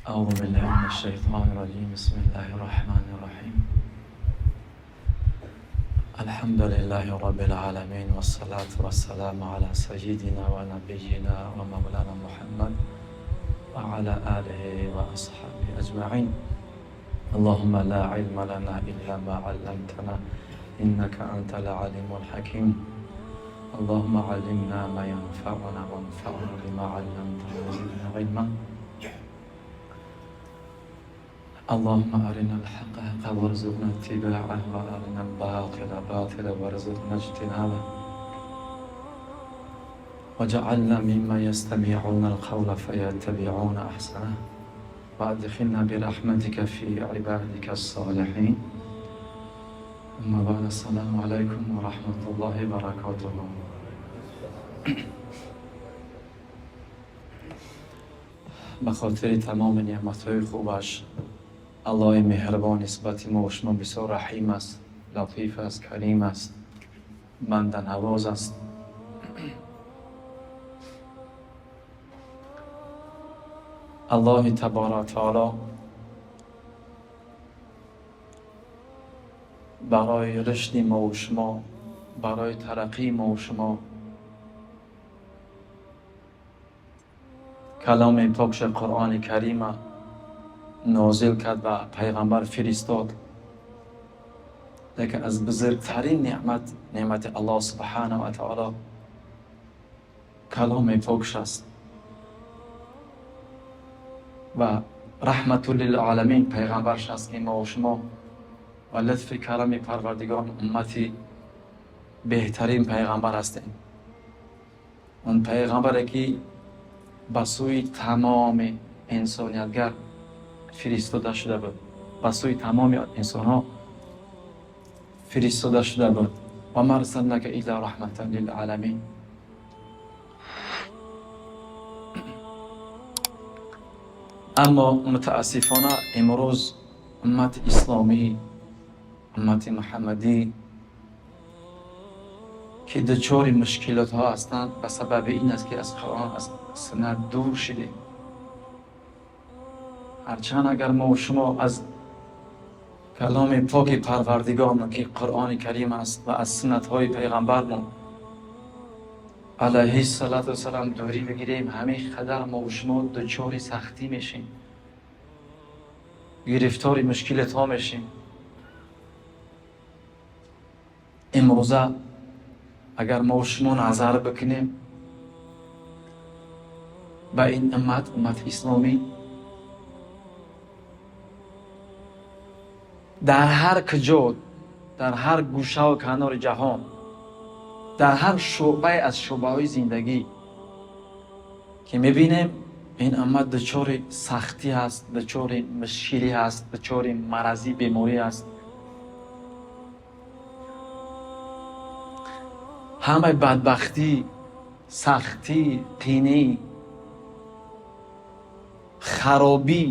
أعوذ بالله من الشيطان الرجيم. بسم الله الرحمن الرحيم. الحمد لله رب العالمين، والصلاة والسلام على سيدنا ونبينا ومولانا محمد وعلى آله وأصحابه أجمعين. اللهم لا علم لنا إلا ما علمتنا، إنك أنت العليم الحكيم. اللهم علمنا ما ينفعنا، وانفعنا بما علمتنا، وزدنا علما. اللهم أرنا الحق حقا وارزقنا اتباعه، وأرنا الباطل باطلا وارزقنا اجتنابه، وجعلنا ممن يستمعون القول فيتبعون أحسنه، وأدخلنا برحمتك في عبادك الصالحين. أما بعد، السلام عليكم ورحمة الله وبركاته. Ба хотири тамоми неъматҳои хубаш. Аллоҳи меҳрубон нисбати мо ва шумо бисёр раҳим аст, латиф аст, карим аст, банданавоз аст. Аллоҳи таборака таоло барои рушди мо ва шумо, барои тараққии мо ва шумо каломи покша Қуръони Карима нозил кард ва пайғамбар фиристод. Лекин аз бузургтарин неъмат, неъмати Аллоҳ субҳанаҳу ва таоло каломи покш аст ва раҳмату лилоламин пайғамбарш аст, ки мо ва шумо ва лутфи карами Парвардигор уммати беҳтарин пайғамбар ҳастем, он пайғамбаре ки ба сӯи тамоми инсониятгар фиристода шуда буд, ба сӯи тамоми инсонҳо фиристода шуда буд. Ва ма арсалнака илла раҳматан лилъаламин. Аммо мутаассифона имрӯз уммати исломӣ, уммати муҳаммадӣ, ки дучори мушкилотҳо ҳастанд, ба сабаби ин аст, ки аз Қуръон, аз суннат дур шудем. Ҳарчанд агар мо шумо аз каломи поки Парвардигормон, ки Қуръони Карим аст, ва аз суннатҳои пайғамбармон алайҳи салату вассалам дурӣ бигирем, ҳамин қадар мо шумо дучори сахтӣ мешем, гирифтори мушкилотҳо мешем. Имрӯза агар мо шумо назар бикунем ба ин уммат, уммати исломӣ, дар ҳар куҷо, дар ҳар гӯшаву канори ҷаҳон, дар ҳар шӯъбае аз шӯъбаҳои зиндагӣ ки мебинем, ин уммат дучори сахтӣ ҳаст, дучори мушкилӣ ҳаст, дучори маразӣ, беморӣ ҳаст. Ҳамаи бадбахтӣ, сахтӣ, қинӣ, харобӣ,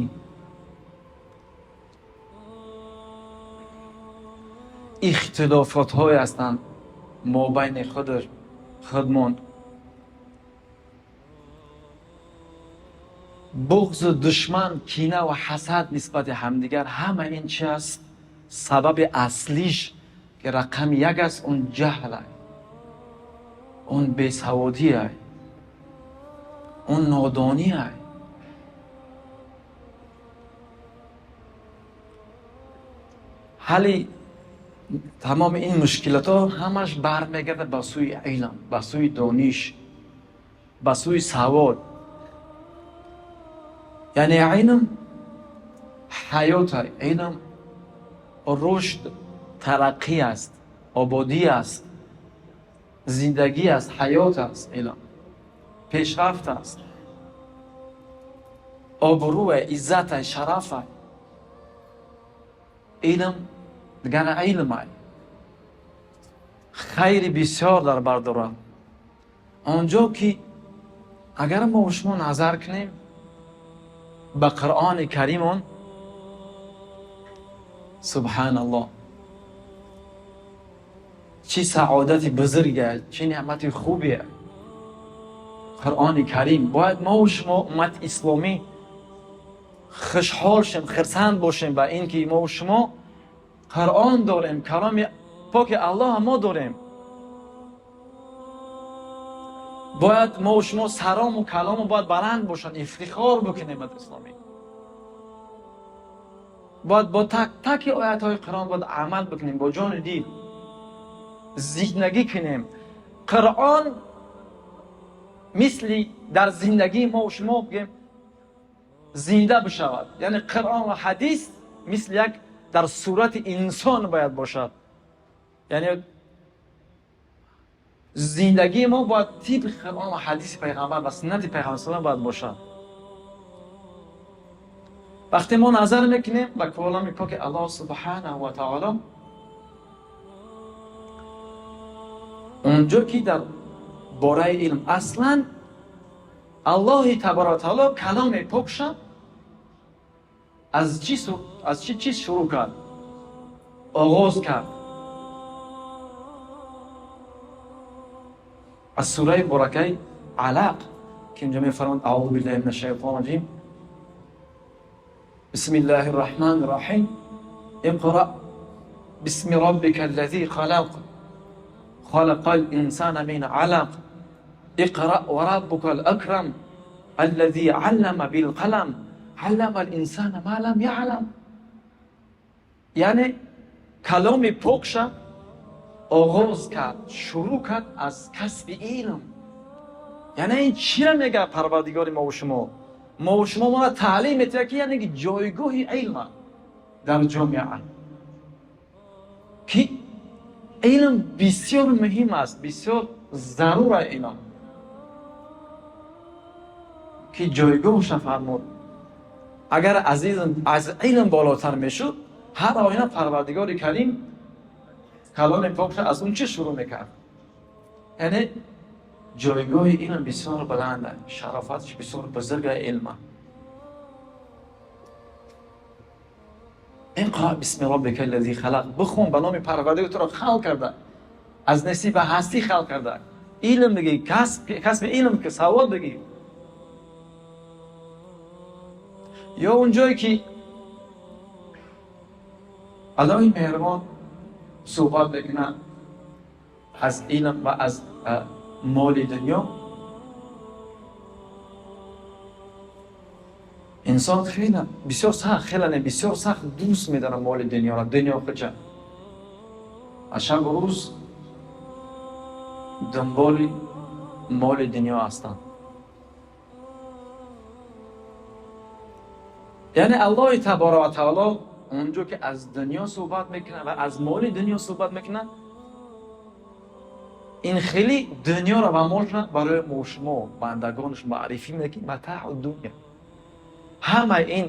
ихтилофотҳое ҳастанд мобайни худмон, буғзу душман, кина ва ҳасад нисбати ҳамдигар. Ҳама ин чи аст? Сабаби аслиш, ки рақами як аст, он ҷаҳл, он бесаводӣ, он нодонӣ. Ҳалли тамоми ин мушкилотҳо ҳамаш бармегардад ба сӯи илм, ба сӯи дониш, ба сӯи савод. Яъне илм ҳаёт, илм рушд, тараққӣ аст, ободӣ аст, зиндагӣ аст, ҳаёт аст. Илм пешрафт аст, обрӯе, иззате, шарафе. Илм дигар илмай хайри бисёр дар бар дорад. Он ҷо ки агар мо шумо назар кунем ба Қуръони Каримон, субҳаналлоҳ, чӣ саодати бузурге, чӣ неъмати хубе Қуръони Карим. Бояд мо шумо, уммати исломӣ, хушҳол шем, хурсанд бошем ба ин ки мо шумо Қуръон дорем, каломи поки Аллоҳ мо дорем. Бояд мо шумо сарому калому бояд баланд бошанд, ифтихор бикунем ба исломӣ. Бояд бо так таки оятҳои Қуръон бояд амал бикунем, бо ҷону дил зиндагӣ кунем. Қуръон мисли дар зиндагии мо шумо бигем зинда бишавад. Яъне Қуръон ва ҳадис мисли як дар сурати инсон бояд бошад. Яъне зиндагии мо бояд тибқи Қуръон ва ҳадиси пайғамбар ва суннати пайғамбар саллаллоҳу бояд бошад. Вақте мо назар мекунем ба каломи поки Аллоҳ субҳанаҳу ва таоло, унҷо ки дар бораи илм аслан Аллоҳи табарaka ва таоло каломи покша аз чӣ чиз шурӯъ кард, оғоз кард? Аз сураи муборакаи Алақ, ки инҷо мефармояд: аъузу биллаҳи минаш шайтони раҷим, бисмиллаҳи рраҳмани рраҳим, иқра бисми роббика аллази халақ, халақал инсана мин алақ, иқра ва раббукал акрам, аллази аллама билқалам, алламал инсана ма лам яълам. Яъне каломи покша оғоз кард, шурӯъ кард аз касби илм. Яъне ин чира мегӯяд Парвардигори мову шумо? Мову шумо моро таълим метиҳад, ки яъне ки ҷойгоҳи илма дар ҷомеа, ки илм бисёр муҳим аст, бисёр зарур илм, ки ҷойгоҳша фармуд. Агар аз илм болотар мешуд, ҳар оина Парвардигори Карим каломи покша аз он чӣ шурӯъ мекард? Яъне ҷойгоҳи илм бисёр баланд, шарофатш бисёр бузурга илма. Иқра бисми роббика аллази халақ, бихон ба номи Парвардигор туро халқ карда, аз нести ба ҳастӣ халқ карда. Илм бигӣ, касби илм ки савод бигӣ. Ё он ҷое ки Аллоҳи меҳрубон суҳбат мекунад аз илм ва аз моли дунё, инсон хеле бисёр сахт, хеле не, бисёр сахт дӯст медорад моли дунёро, дунё хуча. Аз шабу рӯз дунболи моли дунё ҳастанд. Яъне Аллоҳи таборака ва таоло онҷо ки аз дунё суҳбат мекунад ва аз моли дунё суҳбат мекунад, ин хеле дунёро ва молро барои мо шумо бандагонаш маърифӣ мекунад, ки матаъу дунё, ҳама ин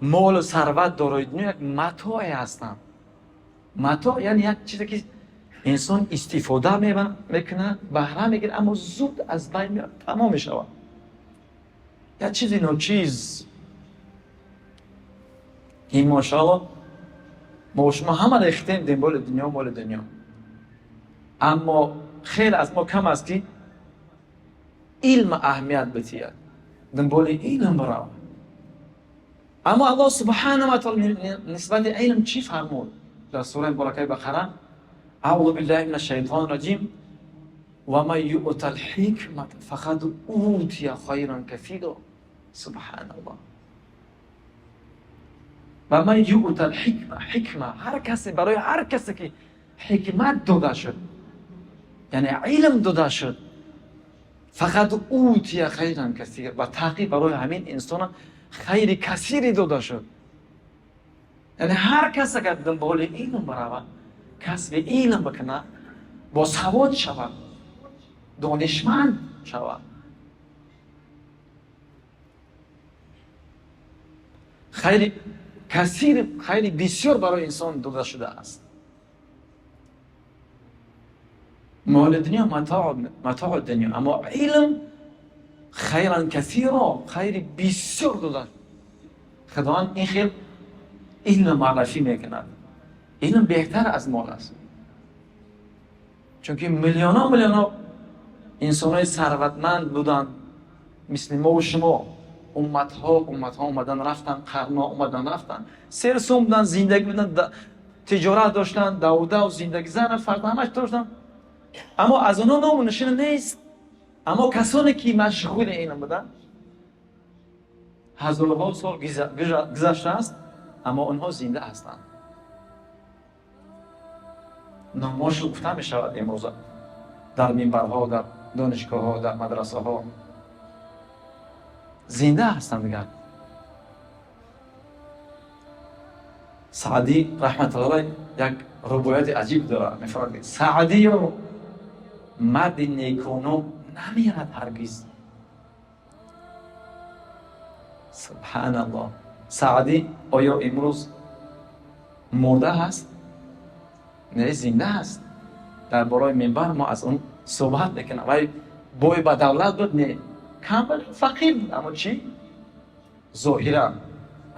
молу сарват дорои дунё як матое ҳастанд. Матоъ яъне як чизе ки инсон истифода мекунад, баҳра мегирад, аммо зуд аз байн меравад, тамом мешавад. Як чизи ночиз. Ин машаалло мо шумо ҳама рехтем дунболи дунё, моли дунё, аммо хеле аз мо кам аст ки илм аҳамият битиҳад, дунболи илм баравад. Аммо Аллоҳ субҳанаҳу ва таъола нисбати илм чӣ фармуд дар сураи муборакаи Бақара? Аъузу биллаҳи минаш шайтони раҷим, ва ман юътал ҳикмата фақад утия хайран касира. Субҳаналлоҳ. Ва ман юътал ҳикма, ҳикма ҳар касе, барои ҳар касе ки ҳикмат дода шуд, яъне илм дода шуд, фақат утия хайран касира, ба таҳқиқ барои ҳамин инсона хайри касире дода шуд. Яъне ҳар кас агар дунболи илм баравад, касби илм бикунад, босавод шавад, донишманд шавад, хайри касир, хайри бисёр барои инсон дода шудааст. Моли дунё матоъ дунё, аммо илм хайран касиро, хайри бисёр дода. Худованд ин хел илм маърифӣ мекунад. Илм беҳтар аз мол аст, чунки миллионҳо миллионҳо инсонҳои сарватманд буданд мисли мову шумо, Умматҳо омадан рафтан, қарнҳо омадан рафтан, серсум будан, зиндагӣ будан, тиҷорат доштан, давдав, зиндагӣ, зан, фарзанд, ҳамаш доштан. Аммо аз онҳо ному нишона нест. Аммо касоне ки машғули илм буданд, ҳазорҳо сол гузаштааст, аммо онҳо зинда ҳастанд. Номошон гуфта мешавад имрӯза дар минбарҳо, дар донишгоҳҳо, дар мадрасаҳо. Зинда ҳастанд дигар. Саъдӣ раҳматуллоҳ алайҳ як рубоияти аҷиб дорад. Мефармояд ки Саъдиё марди некуном намирад ҳаргиз. Субҳаналлоҳ. Саъдӣ оё имрӯз мурда ҳаст? Не, зинда ҳаст. Дар бораи минбар мо аз он суҳбат мекунем. Вай бой ба давлат буд? Не, кам буд, фақир буд. Аммо чӣ? Зоҳиран.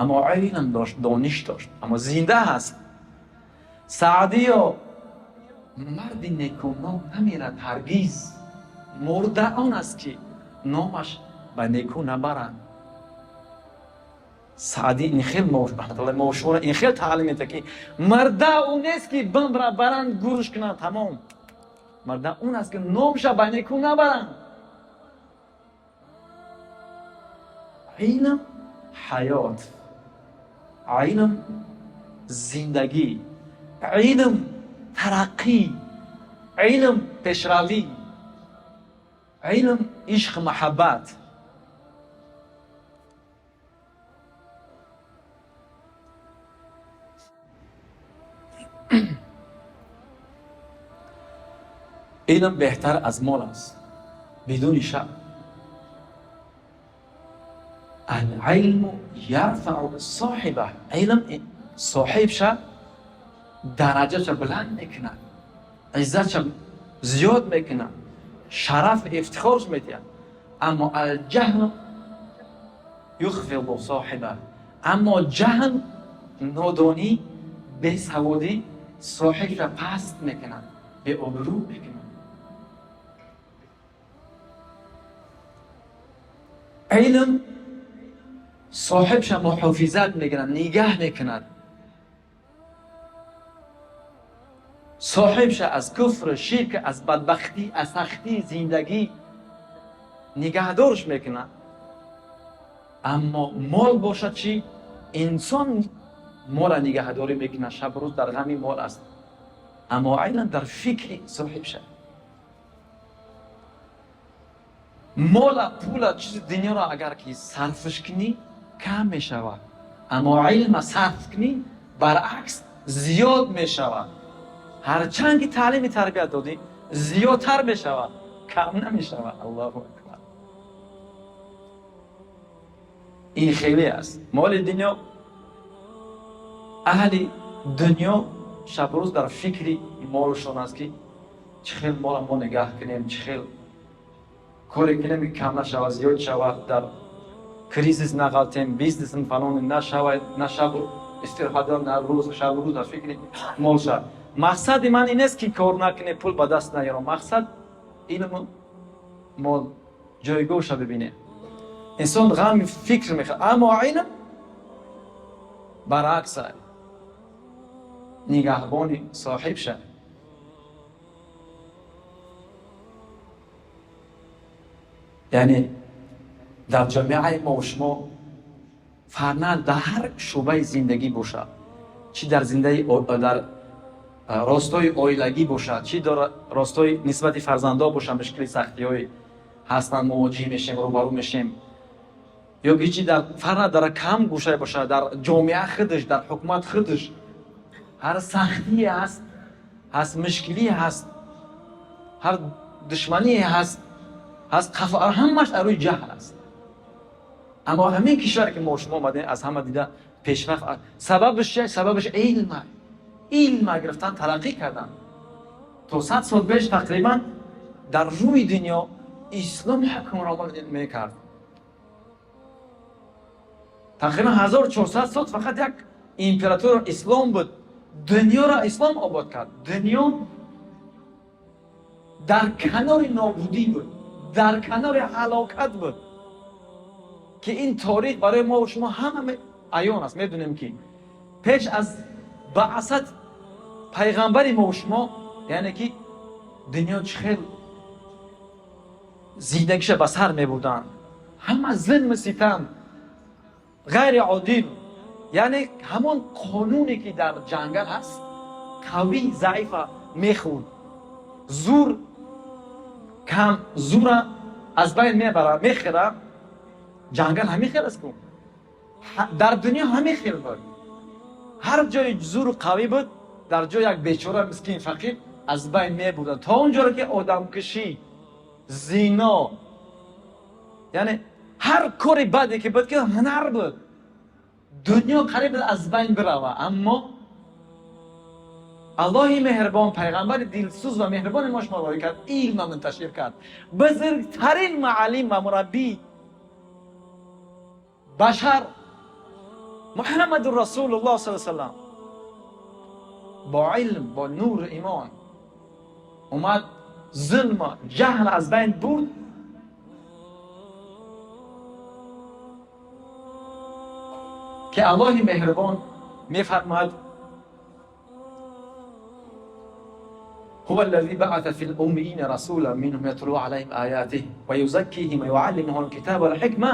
Аммо илм дошт, дониш дошт, аммо зинда ҳаст. Саъдиё марди некуном намирад ҳаргиз. Мурда он аст ки номаш ба неку набаранд. Саъдӣ ин хел мо шуморо ин хел таълим медиҳад ки марда ӯ нест ки бимра, баранд, гурш кунанд, тамом. Марда он аст ки номша ба неку набаранд. Илм ҳаёт, илм зиндагӣ, илм тараққӣ, илм пешравӣ, илм ишқ, муҳаббат. Илм беҳтар аз мол аст, бидуни шак. Алилму ярфау соҳиба. Илм соҳибша дараҷаша баланд мекунад, иззатша зиёд мекунад, шараф ифтихорш медиҳад. Аммо алҷаҳл юхфиду соҳиба. Аммо ҷаҳл, нодонӣ, бесаводӣ соҳибша паст мекунад, беобрӯ мекунад. Илм соҳибша муҳофизат мекунад, нигаҳ мекунад. Соҳибша аз куфр, ширк, аз бадбахтӣ, аз сахтии зиндагӣ нигаҳдорш мекунад. Аммо мол бошад чӣ? Инсон мола нигаҳдорӣ мекунад, шаб рӯз дар ғами мол аст. Аммо илм дар фикри соҳибша. Мола, пула, чизи дунёро агар ки сарфш кунӣ, кам мешавад. Аммо илма сарф кунӣ, баръакс зиёд мешавад. Ҳарчанд ки таълими тарбият додӣ, зиёдтар мешавад, кам намешавад. Аллоҳу акбар. Ин хеле аст. Моли дунё, аҳли дунё шабрӯз дар фикри молшон аст ки чӣ хел мола мо нигаҳ кунем, чӣ хел коре кунем ки кам нашавад, зиёд шавад, дар кризис нағалтем, бизнесм фалон нашавад, на шаб истироҳат, на рӯз, шаб рӯз дар фикри мол шавад. Мақсади ман ин нест ки кор накунем, пул ба даст наёрам. Мақсад илму мол ҷойгоҳша бибинем. Инсон ғами фикр мехӯрад, аммо илм баръакс нигаҳбони соҳибша. Яъне дар ҷомеаи мо шумо фарнад дар ҳар шӯъбаи зиндагӣ бошад, чӣ дар зиндаи дар ростои оилагӣ бошад, чӣ дар ростои нисбати фарзандо бошад, мушкили сахтиҳои ҳастанд, мувоҷиҳ мешем, рӯбарӯ мешем, ё ки чӣ дар фарнад дар кам гӯшае бошад, дар ҷомеа худаш, дар ҳукумат худаш ҳар сахтие ҳаст, ҳаст мушкилие ҳаст, ҳар душмание ҳаст, ҳаст қафо, ҳамаш дар рӯи ҷаҳл аст. Аммо ҳамин кишваре ки мо шумо омадем, аз ҳама дида пешрафт, сабабаш чи? Сабабаш илм. Илм гирифтан, тараққӣ кардан. То 100 сол пеш тақрибан дар рӯи дунё ислом ҳукмронӣ мекард. Тақрибан 1400 сол фақат як император ислом буд. Дунёро ислом обод кард. Дунё дар канори нобудӣ буд, дар канори ҳалокат буд. ки ин таърих барои мо ва шумо ҳама аён аст. Медонем ки пеш аз баъсат пайғамбари мо ва шумо, яъне ки дунё чӣ хел зиндагиша ба сар мебурданд, ҳама зулму ситам, ғайри одил, яъне ҳамон қонуне ки дар ҷангал ҳаст, қавӣ заифа мехӯрд, зур кам зура аз байн мебара, мехӯра. Ҷангал ҳамин хел аст ку, дар дунё ҳамин хел буд. Ҳар ҷои зуру қавӣ буд, дар ҷои як бечора, мискин, фақир аз байн мебурданд, то он ҷоро ки одамкушӣ, зино, яъне ҳар кори баде ки буд, ки ҳунар буд, дунё қариб аз байн бирава. Аммо Аллоҳи меҳрибон пайғамбари дилсӯз ва меҳрибони мо шумо роҳӣ кард, илма мунташир кард. Бузургтарин муаллим ва мураббӣ башар Муҳаммаду Расулуллоҳ саллаллоҳу алайҳи васаллам бо илм, бо нури имон омад, зулм, ҷаҳл аз байн бурд. Ки Аллоҳи меҳрибон мефармояд: هو الذي بعث في الأميين رسولا منهم يتلو عليهم آياته ويزكيهم ويعلمهم الكتاب والحكمة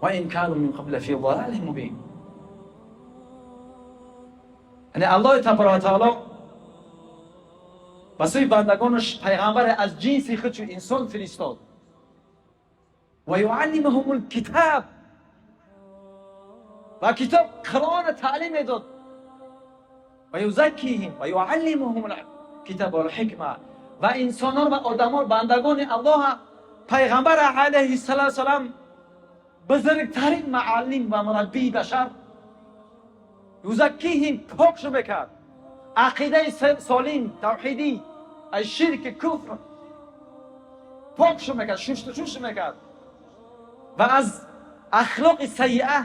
وإن كانوا من قبل في ضلال مبين. یعنی الله تبارک و تعالی به سوی بندگانش پیغمبر از جنس خود چون انسان فرستاد و یعلمهم الکتاب، و کتاب قرآن تعلیم میداد، و یزکیهم و یعلمهم الکتاب والحکمه، و انسانان و آدمان بندگان الله پیغمبر علیه السلام بزرگترین معلم و مربی بشر یزکیهم پاکشو میکرد، عقیده سالم توحیدی از شرک کفر پاکشو میکرد، ششتشوش میکرد و از اخلاق سیئه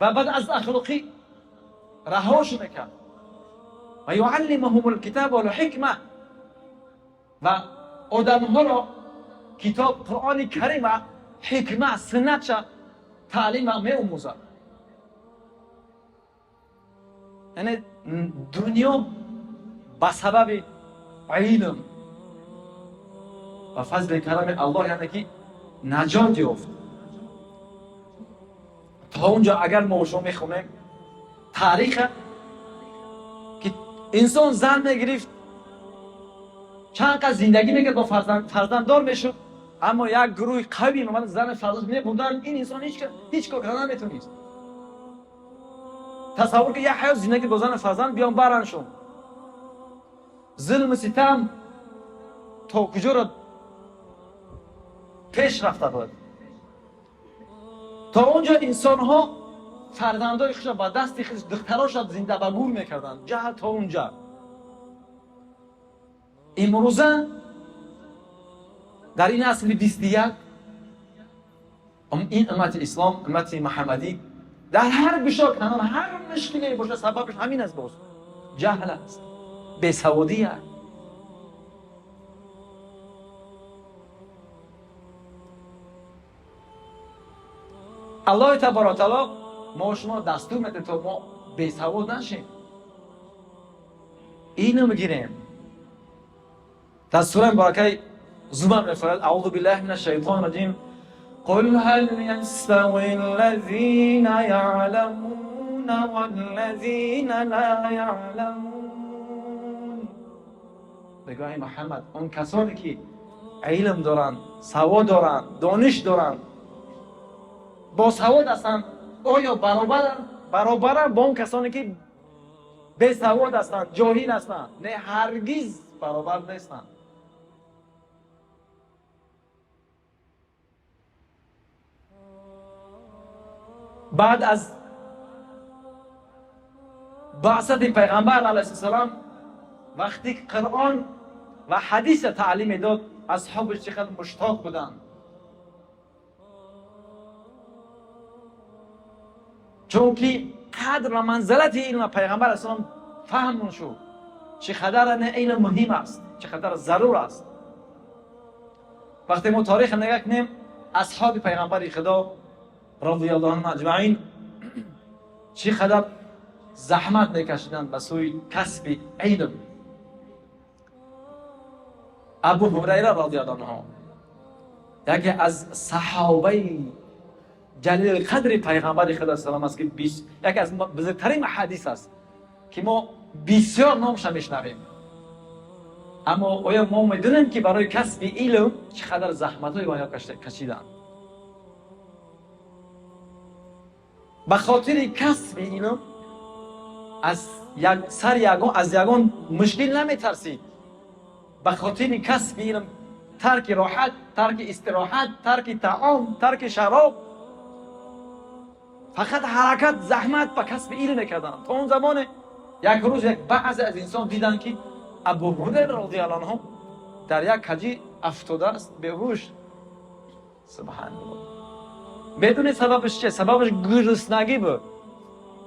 و بعد از اخلاقی رهاش میکرد. و یعلمهم الکتاب والحکمه، و آدمها را کتاب قرآن کریم حکمه سنت تعلیم می‌آموزد. یعنی دنیا به سبب علم و فضل کرم الله یعنی که نجات یافت. تا اونجا اگر ما شما میخونیم تاریخ که انسان زن میگرفت، چند قدر زندگی میکرد با فرزند، فرزنددار میشد، اما یک گروه قوی میومد زن فرزند میبردن، این انسان هیچ کار کرده نمیتونست. تصور که یک حیات زندگی با زن فرزند بیان برنشون. ظلم ستم تا کجا را پیش رفته بود. تا اونجا انسان ها فرزندای خودش با دست خودش دختراش زنده به گور میکردن. جهل تا اونجا. امروزه در این اصل 21 این امت اسلام، امت محمدی در هر گوشه کنار هر مشکلی باشه سببش همین است، باز جهل است، بیسوادی است. الله تبارک و تعالی ما شما دستور میده تا ما بیسواد نشیم، اینو میگیریم. در سوره مبارکه زمر میفرماید: اعوذ بالله من الشیطان الرجیم، قل هل يستوي الذين يعلمون والذين لا يعلمون. بگو ای محمد، اون کسانی که علم دارن، سواد دارن، دانش دارن، با سواد هستند، آیا برابرن با اون کسانی که بی سواد هستند، جاهل هستند؟ نه، هرگز برابر نیستند. بعد از بعثت پیغمبر علیه السلام وقتی قرآن و حدیث تعلیم داد، اصحابش چقدر مشتاق بودند، چون که قدر و منزلت علم پیغمبر علیه السلام فهم شد، چقدر علم مهم است، چقدر ضرور است. وقتی ما تاریخ نگاه کنیم، اصحاب پیغمبر خدا رضی الله عنهم اجمعین چقدر زحمت میکشیدند به سوی کسب علم. ابو هریره رضی الله عنه یکی از صحابه جلیل قدر پیغمبر خدا سلام است که یکی از بزرگترین حدیث است که ما بسیار نامش میشنویم، اما آیا ما میدونیم که برای کسب علم چقدر زحمت های آنها کشیدند؟ به خاطر کسب علم از یک سر یگان از یگان مشکل نمیترسید. به خاطر کسب علم ترک راحت، ترک استراحت، ترک طعام، ترک شراب، فقط حرکت، زحمت به کسب علم میکردن. تا اون زمان یک روز یک بعضی از انسان دیدن که ابو هریره رضی الله عنه در یک کجی افتاده است، بیهوش. سبحان الله. بدون سببش چه؟ سببش گرسنگی بود.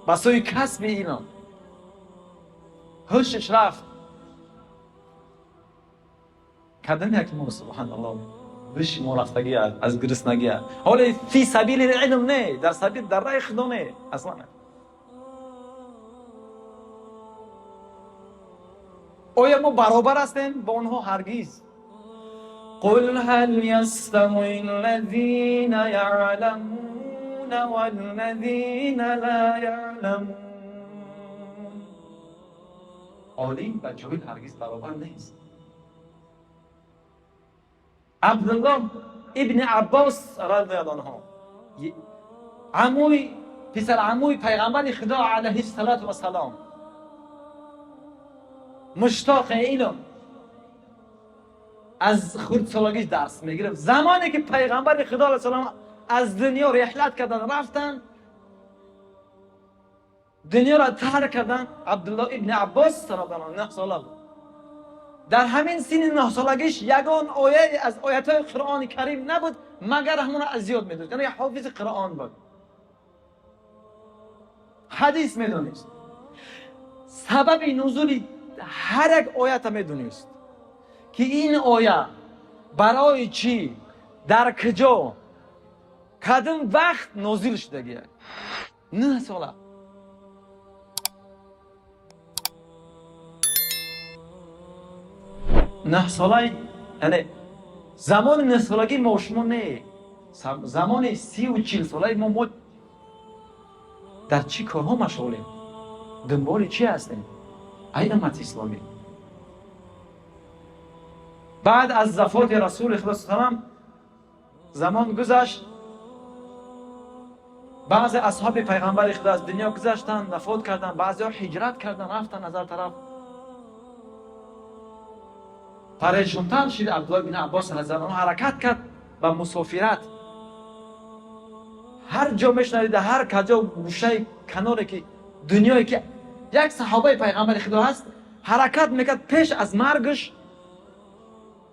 به سوی کسب علم هوشش رفت. کدام یک ما سبحان الله هوش ما رفتگی از گرسنگی. حالا فی سبیل العلم نه، در سبیل در راه خدا نه اصلا. آیا ما برابر هستیم با آنها؟ هرگز. قل هل يستوي الذين يعلمون والذين لا يعلمون. عالم و جاهل هرگز برابر نیست. عبدالله ابن عباس رضی الله عنه، عموی پسر عموی پیغمبر خدا علیه الصلاة والسلام، مشتاق علم، از خردسالگیش درس میگرفت. زمانی که پیغمبر خدا علیه السلام از دنیا رحلت کردن، رفتن دنیا را ترک کردن، عبدالله ابن عباس رضی الله عنه 9 ساله بود. در همین سن 9 سالگیش یگان آیه از آیات قرآن کریم نبود مگر همون از یاد میداد. یعنی حافظ قرآن بود، حدیث میدونست، سبب نزول هر یک آیت میدونست که این آیه برای چی، در کجا، کدام وقت نازل شده. 9 ساله. نه ساله، یعنی زمان 9 سالگی ما شما نه، زمان 30 و 40 ساله ما در چی کارها مشغولیم، دنبال چی هستیم؟ ای امت اسلامی، بعد از وفات رسول خدا صلی الله علیه و سلم زمان گذشت، بعضی اصحاب پیغمبر خدا از دنیا گذشتن، وفات کردن، بعضی ها هجرت کردن، رفتن از هر طرف. پریشانتر شد عبدالله بن عباس رضی الله عنه، حرکت کرد به مسافرت. هر جا میشنوید، هر کجا گوشه کناره که دنیایی که یک صحابه پیغمبر خدا هست، حرکت میکرد پیش از مرگش،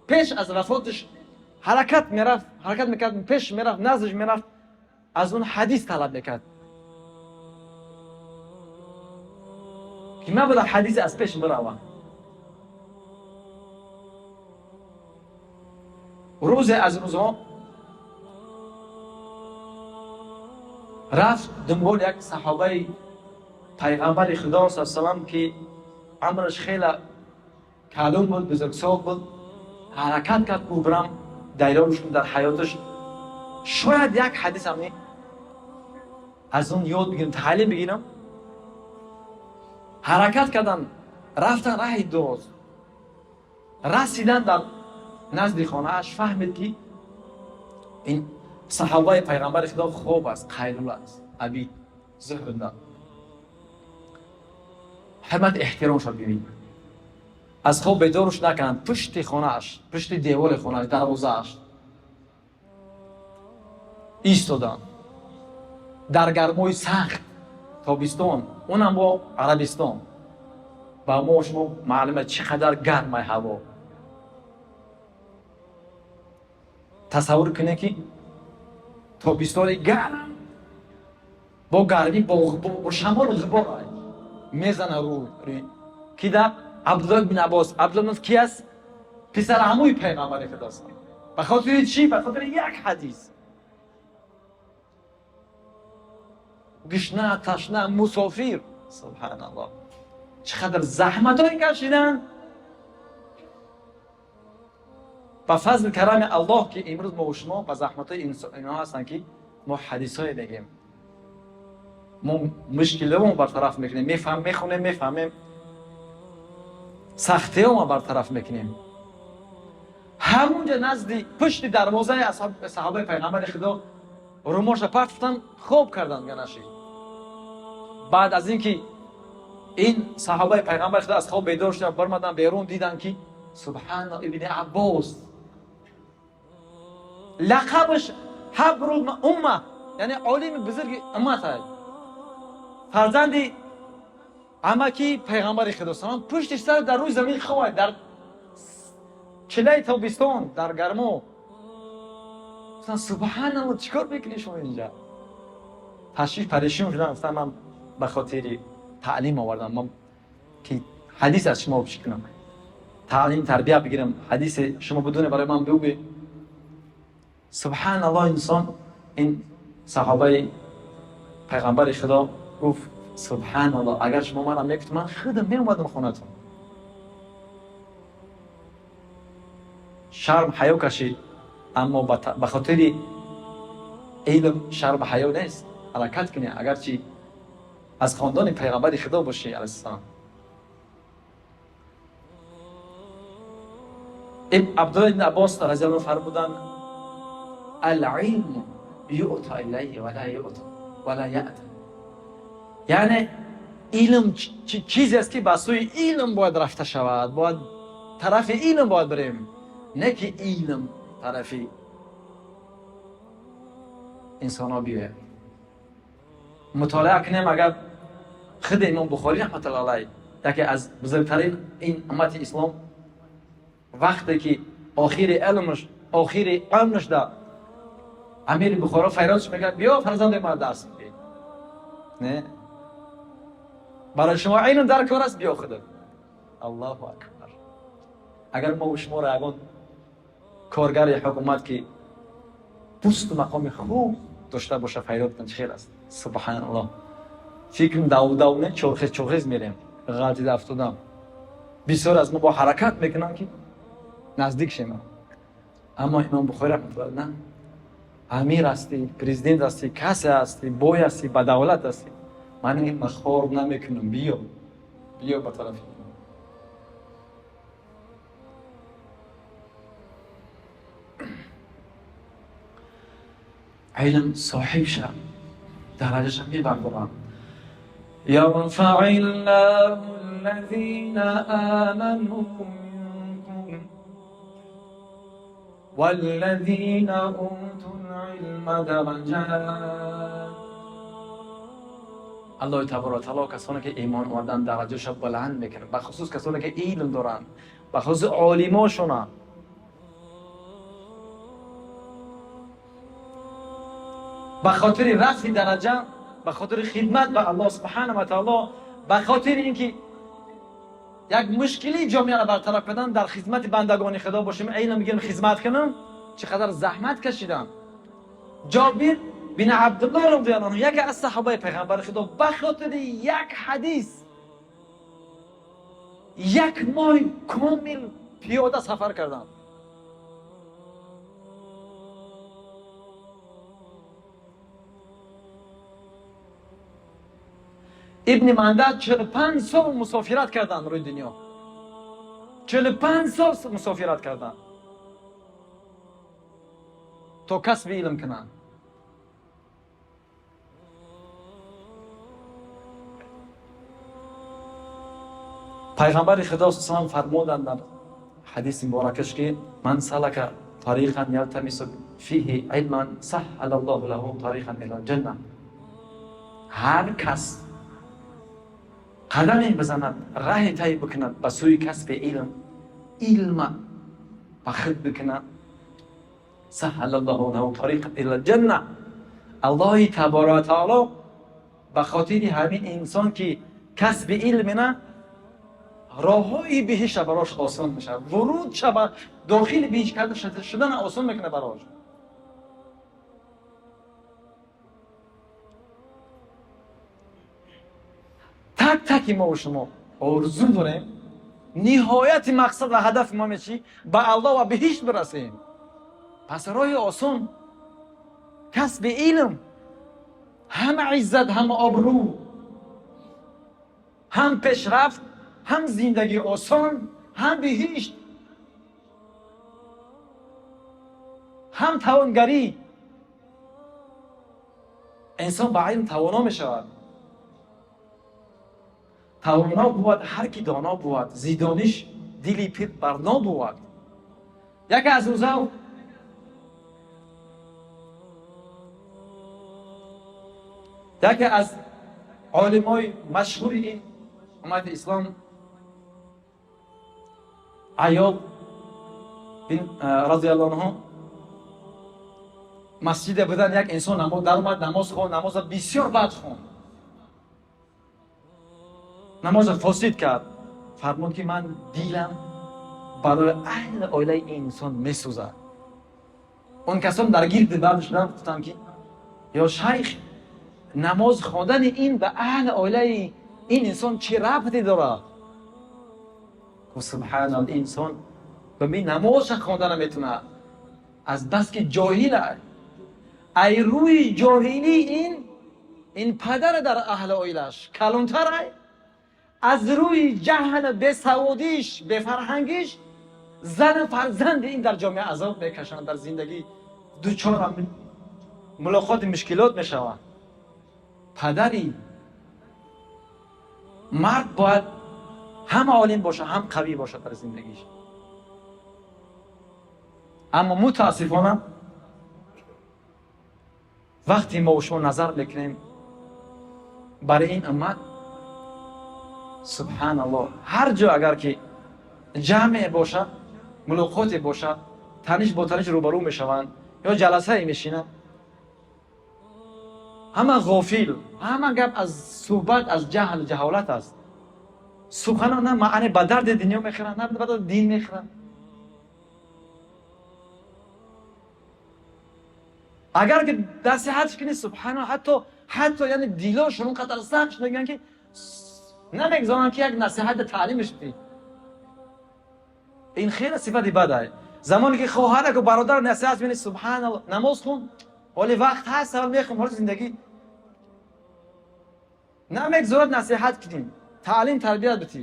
پیش از وفاتش حرکت میرفت، حرکت میکرد، پیش میرفت، نزدش میرفت، از اون حدیث طلب میکرد که مبادا حدیث از پیش بروم. روز از روزها رفت دنبال یک صحابه پیغمبر خدا صلی الله علیه و سلم که عمرش خیلی کلون بود، بزرگسال بود. حرکت کرد که برم دایره‌اش در حیاتش شاید یک حدیث هم از اون یاد بگیرم، تعلیم بگیرم. حرکت کردن، رفتن راه دراز، رسیدن در نزد خانه‌اش، فهمید که این صحابه پیغمبر خدا خوب است، قیلوله است، عبید زهد. حرمت احترامش را ببین، از خواب بیدارش نکنند، پشت خانه‌اش، پشت دیوار خانه‌اش، دروازه‌اش ایستادن در گرمای سخت تابستان، اونم با عربستان. با ما شما معلومه چقدر گرمه هوا. تصور کنه که تابستان گرم با گرمی با شمال غبار میزنه رو کی در عبدالله بن عباس. عبدالله بن کی است؟ پسر عموی پیغمبر خداست. به خاطر چی؟ به خاطر یک حدیث. Гушна, ташна, мусофир. Субҳаналлоҳ. Чӣ қадр заҳматҳое кашидан. Ба фазли карами Аллоҳ ки имрӯз мо шумо ба заҳматҳои инҳо ҳастанд ки мо ҳадисҳое мегем. Мо мушкилиҳомо бартараф мекунем, мехонем, мефаҳмем. Сахтиҳомо бартараф мекунем. Ҳамунҷа назди пушти дарвозаи саҳобаи пайғамбари Худо румоша партофтан, хоб карданд ганаши. Баъд аз ин ки ин саҳобаи пайғамбари Худо аз хоб бедор шуда баромаданд берун, диданд ки субҳана ибни Аббос лақабаш ҳабрул умма, яъне олими бузурги уммат аст. Фарзанди амаки пайғамбари Худо салом пушти сар дар рӯи замин хобад, дар чилаи тобистон, дар гармо. Гуфтанд субҳаналлоҳ, чӣ кор мекунӣ шумо инҷа? Ташриф парешон шуданд, гуфтанд ман ба хотири таълим овардам, ман ки ҳадис аз шумо чӣ кунам, таълим тарбия бигирам, ҳадиси шумо бидуне барои ман бигӯед. Субҳаналлоҳ, инсон ин саҳобаи пайғамбари Худо гуфт субҳаналлоҳ, агар шумо маро мегуфт, ман худам меомадам хонатон. Шарм ҳаё кашид, аммо ба хотири илм шарм ҳаё нест. Ҳаракат кунед, агарчи аз хондони пайғамбари Худо бошӣ алайҳиссалом. Абдуллоҳ ибн Аббос разияллоҳу анҳу фармуданд: ал-илму юъта илайҳи ва ла юъта ва ла яъта. Яъне илм чизест ки ба сӯи илм бояд рафта шавад, бояд тарафи илм бояд бирем, не ки илм тарафи инсонҳо биёяд. Мутолиа кунем, агар худи имом Бухорӣ раҳматуллоҳи алайҳ, яке аз бузургтарин ин уммати ислом, вақте ки охири илмаш, охири умраш да амири Бухоро файродш мекард, биё фарзанди ман дарс бидеҳ. Не? Барои шумо илм дар кор аст, биё худат. Аллоҳу акбар. Агар мо шуморо ягон коргари ҳукумат ки пусту мақоми хуб дошта боша файрод кунад, чӣ хел аст? Субҳаналлоҳ. Фикр дав-дав не, чорхез чорхез мерем. Ғалтида афтодам. Бисёр аз мо бо ҳаракат мекунанд ки наздик шем. Аммо имом Бухорӣ раҳматуллоҳ на, амир ҳастӣ, президент ҳастӣ, касе ҳастӣ, бой ҳастӣ, ба давлат ҳастӣ. Ман ин хор намекунам, биё. Биё ба тарафи. Илм соҳиб ша, дараҷаша мебардорам. يرفع الله الذين آمنوا منكم والذين أوتوا العلم درجات. الله تبارک و تعالی کسانی که ایمان آوردن درجه‌شان بلند میکنه، به خصوص کسانی که علم دارن، به خصوص عالماشون. به خاطر رفع درجه، به خاطر خدمت به الله سبحانه و تعالی، به خاطر اینکه یک مشکلی جامعه را برطرف کردن، در خدمت بندگان خدا باشیم، علم بگیریم خدمت کنم، چقدر زحمت کشیدم. جابر بن عبدالله رضی الله عنه، یکی از صحابه پیغمبر خدا، به خاطر یک حدیث یک ماه کامل پیاده سفر کردن. ابن منده 45 سال مسافرت کردن روی دنیا. 45 سال مسافرت کردن تا کسب علم کنن. پیغمبر خدا صلی الله علیه و فرمودند در حدیث مبارکش که من سلک طریقا یلتمس فیه علما سهل الله له طریقا الی الجنه. هر کس قدمی بزند، راه طی بکند به سوی کسب علم، علم به خود بکند، سهل الله له طریقا الی الجنه. الله تبارک و تعالی به خاطر همین انسان که کسب علم نه، راههای بهشت براش آسان میشه، ورود شود داخل بهشت کرده شدن آسان میکنه براش. Так таки мо шумо орзу дорем, ниҳояти мақсад ва ҳадафи мо чӣ? Ба Аллоҳ ва биҳишт бирасем. Пас роҳи осон касби илм, ҳам иззат, ҳам обрӯ, ҳам пешрафт, ҳам зиндагии осон, ҳам биҳишт, ҳам тавонгарӣ. Инсон ба илм тавоно мешавад. Тавоно бувад ҳар ки доно бувад, зи дониш дили пир барно бувад. Яке аз рӯзав яке аз олимои машҳури ин уммати ислом Айёб бин разияллоҳу анҳу масҷиде будан, як инсон даромад, намоз хонд, намоза бисёр бад хонд, намоза фосид кард. Фармуд ки ман дилам барои аҳли оилаи ин инсон месӯзад. Он касон дар гирди банд шуданд, гуфтанд ки ё шайх, намоз хондани ин ба аҳли оилаи ин инсон чӣ рабте дорад? Гуфт субҳаналлоҳ, ин инсон ба ми намозша хонда наметавонад, аз бас ки ҷоҳил аст. Ай рӯи ҷоҳилӣ ин падара дар аҳли оилаш калонтар ай, аз рӯи ҷаҳл, бесаводиш, бефарҳангиш зану фарзанди ин дар ҷомеа азоб мекашанд, дар зиндагӣ дучор мулоқоти мушкилот мешаванд. Падари мард бояд ҳам олим бошад, ҳам қавӣ бошад дар зиндагиш. Аммо мутаассифона вақте мо шумо назар мекунем барои ин уммат, субҳаналлоҳ, ҳар ҷо агар ки ҷамъе бошад, мулоқоте бошад, таниш бо таниш рӯбарӯ мешаванд ё ҷаласае мешинанд, ҳама ғофил, ҳама гап аз суҳбат аз ҷаҳл ҷаҳолат аст. Суханон на маъне ба дарди дунё мехӯранд, на ба дарди дин мехӯранд. Агар ки насиҳатш кунӣ, субҳаналлоҳ, ҳатто яъне дилошон он қадар сахт шуда мегӯянд ки намегузоранд ки як насиҳат таълимаш бидӣ. Ин хеле сифати бад аст. Замоне ки хоҳараку бародар насиҳат мекунӣ, субҳаналлоҳ, намоз хун, ҳоли вақт ҳаст, аввал мехун, ҳоли зиндагӣ намегузорад насиҳат кунӣ, таълим тарбият битӣ.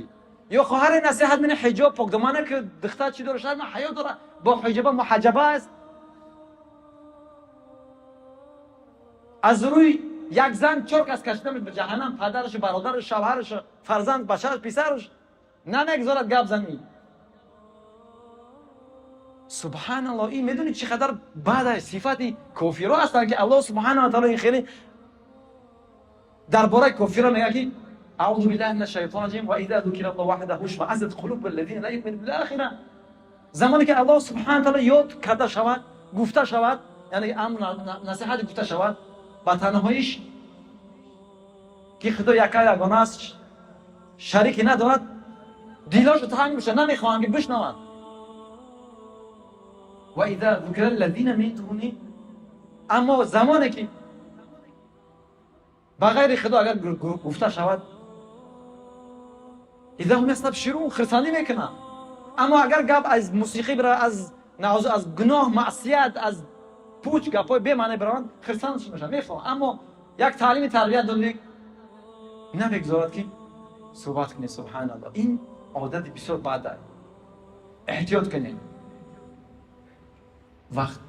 Ё хоҳаре насиҳат мекунӣ, ҳиҷоб покдомана ки духтар чӣ дора, шарма ҳаё дора, бо ҳиҷоба муҳаҷҷаба аст. Аз рӯи як зан чор кас кашида ба ҷаҳаннам, падараш, бародараш, шавҳараш, фарзанд, бачааш, писараш, намегузорад гап занӣ. Субҳаналлоҳ, ин медонӣ чӣ қадар бад аст? Сифати кофиро ҳастанд ки Аллоҳ субҳанаҳу ва таъоло ин хеле дар бораи кофиро мегӯяд ки аъузу биллаҳи минаш шайтони раҷим ва иза зукира Аллоҳу ваҳдаҳу ишмааззат қулубу аллазина ла юъминуна бил охира. Замоне ки Аллоҳ субҳанаҳу ва таъоло ёд карда шавад, гуфта шавад, яъне амр насиҳат гуфта шавад, ба танҳоиш ки Худо яка ягона аст, шарике надорад, дилошо танг мешавад, намехоҳанд ки бишнаванд. Ва иза зукира аллазина мин дуни, аммо замоне ки ба ғайри Худо агар гуфта шавад, иза ҳум ястабширун, хирсандӣ мекунанд. Аммо агар гап аз мусиқӣ бирав, аз наъузу аз гуноҳ, маъсият, аз пуч гапҳои бемаъне бираванд, хирсанд мешаванд, мефаҳманд. Аммо як таълими тарбият додӣ, намегузорад ки суҳбат кунӣ. Субҳаналлоҳ, ин одати бисёр бад аст, эҳтиёт кунед. Вақт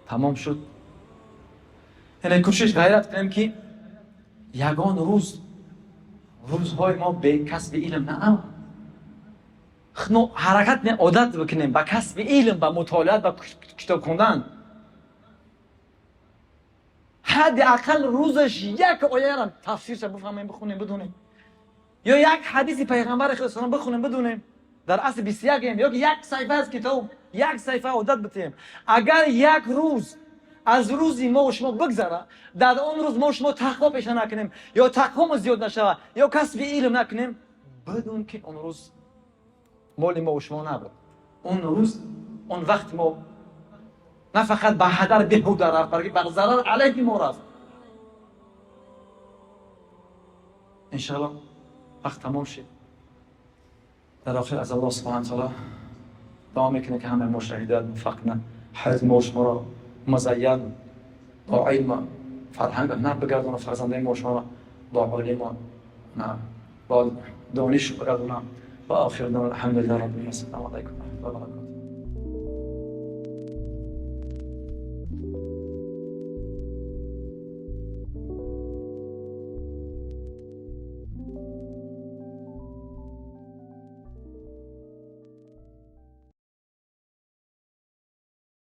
тамом шуд. Яъне кӯшиш ғайрат кунем ки ягон рӯз рӯзҳои мо бе касби илм наам. Но ҳаракат кунем, одат бикунем ба касби илм, ба мутолиат, ба китоб хондан. Ҳадди ақал рӯзаш як ояро тафсирша бифаҳмем, бихонем, бидонем, ё як ҳадиси пайғамбари худо салом бихонем, бидонем. Дар асри 21-ем, ё ки як саҳифа аз китоб, як саҳифа одат битем. Агар як рӯз аз рӯзи мо шумо бигзара, дар он рӯз мо шумо тақво пеша накунем, ё тақвомо зиёд нашава, ё касби илм накунем, бидун ки он рӯз моли мо шумо набуд. Он рӯз, он вақт мо на фақат ба ҳадар беҳуда рафт, балки ба зарар алайҳи мо рафт. Иншаллоҳ, вақт тамом шид. Дар охир аз Аллоҳ субҳана таоло дуо мекунем, ки ҳамаи мо ҳидоят муваффақ кунад, ҳаёти мо шуморо музайян бо илм, фарҳанг ҳунар бигардона, фарзандаи мо шуморо бо олиму бо дониш бигардона. Ва охир, алҳамдулиллаҳи роббил, ассалому алайкум ва раҳматуллоҳи ва баракотуҳ.